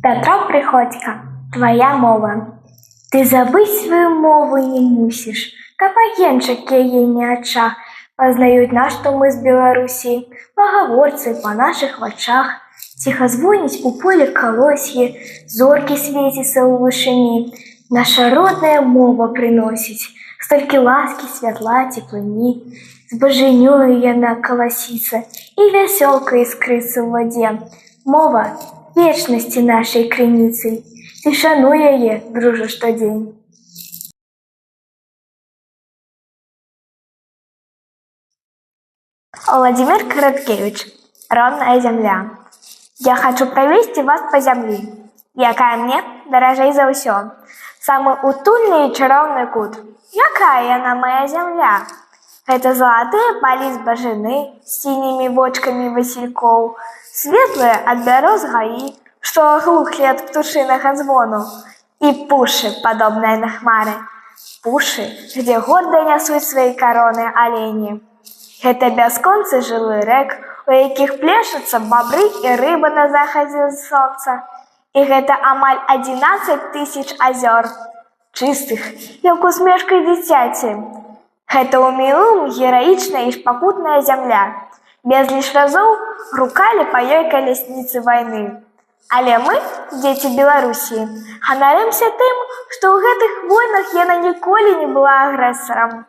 Пятро Прыходзька, «Твая мова». Ты забыць сваю мову не мусіш, каб агеньчык яе не ачах. Пазнаюць нас, што мы з Беларусі, па гаворцы, па нашых вачах. Ціха звоніць у поле калоссе, зоркі свеціцца ў вышыні. Наша родная мова прыносіць столькі ласкі, святла, цеплыні. З бажынёю яна каласіцца і вясёлка іскрыцца ў вадзе. Мова вечнасці нашай крыніцай. Ты шануй яе, дружа, штодзень. Владимир Короткевич, «Родная земля». Я хочу провести вас по землі, якая мне даражэй за ўсё. Самы утульны і чароўны кут. Якая яна, моя зямля? Гэта залатыя палі збажыны з сінімі вочкамі васількоў, светлыя ад бяроз гаі, што аглухлі ад птушынага звону, і пушы, падобныя на хмары, пушы, дзе горда нясуць свае кароны алені. Гэта бясконцы жылы рэк, у якіх плешуцца бабры і рыба на захадзе сонца. І гэта амаль 11 тысяч азёр, чыстых, як усмешка дзіцяці. Гэта ў мінулым гераічная і пакутная зямля. Безліч разоў грукалі па ёй калясніцы вайны. Але мы, дзеці Беларусі, ганарымся тым, што ў гэтых войнах яна ніколі не была агрэсарам.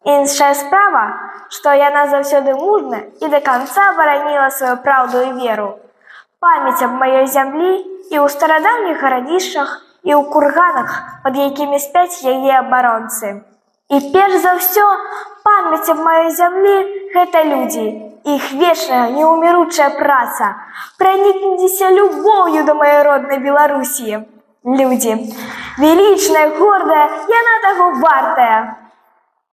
Іншая справа, што яна заўсёды мужна і да канца бараніла сваю праўду і веру. Памяць аб маёй зямлі і ў старадаўніх гарадзішчах, і ў курганах, пад якімі спяць яе абаронцы. І перш за ўсё, памяць аб маёй зямлі гэта людзі, іх вечная неўміручая праца. Пранікніцеся любоўю да маёй роднай Беларусі. Людзі, велічная, гордая, яна таго вартая.